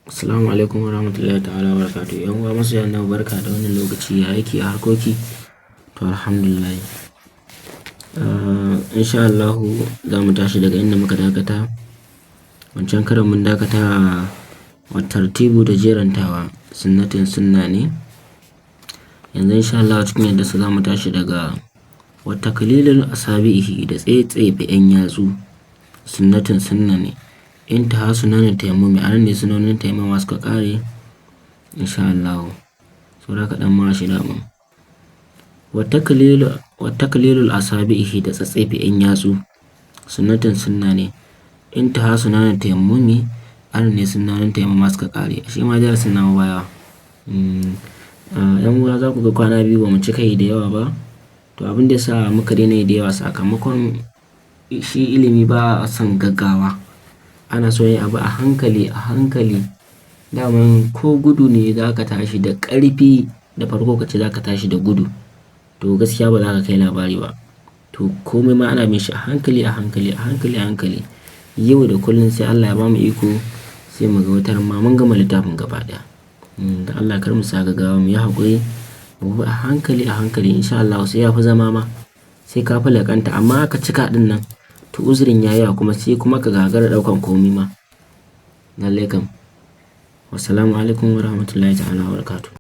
Assalamu alaikum warahmatullahi ta'ala wabarakatuh. 'Yan uwa masoya Annabi, barka da wannan lokaci, ya aiki, ya harkoki? To, alhamdulillah. Insha Allahu za mu tashi daga inda muka dakata. Wancan karon mun dakata wa tartibu, da jerantawa, sunnatin, sunna ne. Yanzu insha Allah cikin yadda su za mu tashi daga wa taklilul asabihi, da tsetsefe 'yan yatsu, sunnatin, sunna ne. Intaha sunanin tayammumi, a nan ne sunonin taimama suka ƙare insha Allahu. Saura kaɗan ma shi dama. Wa taklilul asabihi, da tsatsefe 'yan yatsu, sunnatin, sunna ne. Intaha sunanin tayammumi, a nan ne sunonin taimama suka ƙare. Shi ma darasin namu baya. 'Yan uwa, za ku ga kwana 2 ba mu cika yi da yawa ba. To, abin da ya sa muka daina yi da yawa, sakamakon shi ilimi ba a son gaggawa. Ana so yin abu a hankali a hankali. Daman ko gudu ne, za ka tashi da ƙarfi da farko ka ce za ka tashi da gudu, to gaskiya ba za ka kai labari ba. To, komai ma ana bin shi a hankali a hankali a hankali a hankali. Yau da kullum sai Allah ya bamu iko, sai mu ga wataran ma mun gama littafin gaba ɗaya. Dan Allah kar mu sa gaggawa, mu yi haƙuri, mu bi a hankali a hankali, insha Allahu sai ya fi zama ma. Sai ka fi laƙanta, amma aka cika ɗin nan, to uzurin ya yi yawa kuma sai kuma ka gagara ɗaukan komai ma. Lallai kam. Wassalamu alaikum warahmatullahi ta'ala wabarakatuh.